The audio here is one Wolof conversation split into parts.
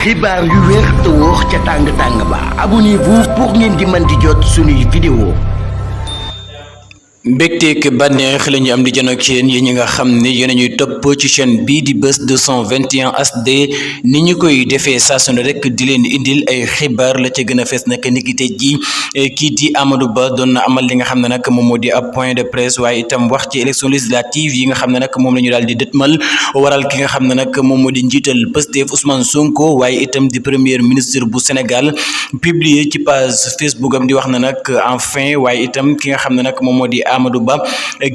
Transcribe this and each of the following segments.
xibaar yu wér te wóor ca tàng ba abonnez-vous pour ngeen di mën di jot suñuy vidéo. mbégteek bànneex la ñu am di jano ak yéen ñi nga xam ne yéen a ñuy topp ci chaîne bii di Buzz 221 HD ni ñu koy defee saa su ne rek di leen indil ay xibaar la ca gën a fees nag niki tey ji kii di Amadou Ba doon na amal li nga xam ne nag moom moo di ab point de presse waaye itam wax ci élection législative yi nga xam ne nag moom la ñu daal di dëtmal waral ki nga xam ne nag moom moo di njiital Pastef Ousmane Sonko waaye itam di premier ministre bu Sénégal publié ci page Facebook am di wax na nag enfin waaye itam ki nga xam ne nag moom moo di Amadou Ba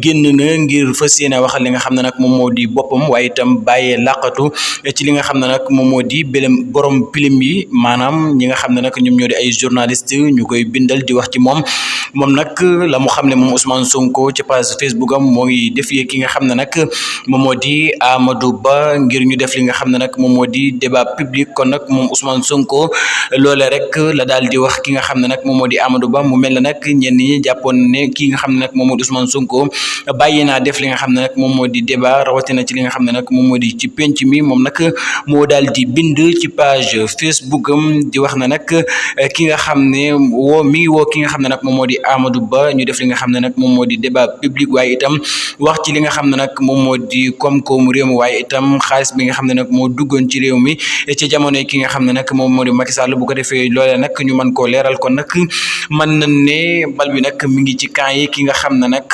génn na ngir fas yéene waxal li nga xam ne nag moom moo di boppam waaye itam bàyyee làqatu ci li nga xam ne nag moom moo di belem borom pilim yi maanaam ñi nga xam ne nag ñoom ñoo di ay journaliste ñu koy bindal di wax ci moom nag la mu xam ne moom Ousmane Sonko ci page Facebook am moo ngi defee ki nga xam ne nag moom moo di Amadou Ba ngir ñu def li nga xam ne nag moom moo di débat public kon nag moom Ousmane Sonko loole rek la daal di wax ki nga xam ne nag moom moo di Amadou Ba mu mel ne nag ñenn ñi jàppoon ne ki nga xam ne nag moom moo di Ousmane Sonko bàyyi naa def li nga xam ne nag moom moo di débat rawatina ci li nga xam ne nag moom moo di ci penc mi moom nag moo daal di bind ci page Facebook am di wax na nag ki nga xam ne mi ngi woo ki nga xam ne nag moom moo di Amadou Ba ñu def li nga xam ne nag moom moo di débat public waaye itam wax ci li nga xam ne nag moom moo di koom-koomu réew mi waaye itam xaalis bi nga xam ne nag moo duggoon ci réew mi ci jamono ki nga xam ne nag moom moo di Macky Sall bu ko defee loolee nag ñu mën koo leeral kon nag mën na ne bal bi nag mi ngi ci camp yi ki nga xam ne nag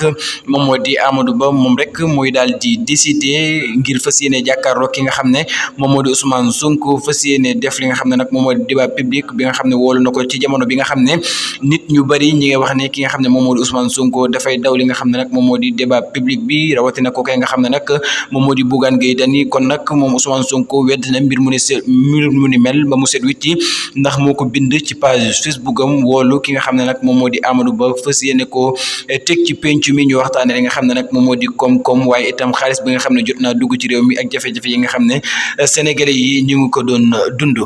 moom moo di Amadou Ba moom rek mooy daal di décider ngir fas yéene jàkkaarloo ki nga xam ne moom moo di Ousmane Sonko fas yéene def li nga xam ne nag moom moo di débat public bi nga xam ne wóolu na ko ci jamono bi nga xam ne nit ñu bari ñi nga wax ne ki nga xam ne moom moo di Ousmane Sonko dafay daw li nga xam ne nag moom moo di débat public bi rawatina ko kay nga xam ne nag moom moo di Bougane Gueye Dany kon nag moom Ousmane Sonko wedd na mbir mu ni mel ba mu set wicci ndax moo ko bind ci page Facebook am woolu ki nga xam ne nag moom moo di Amadou Ba fas yéene ko teg ci penc mi ñu waxtaane li nga xam ne nag moom moo di koom-koom waaye itam xaalis bi nga xam ne jot naa dugg ci réew mi ak jafe-jafe yi nga xam ne sénégalais yi ñu ngi ko doon dund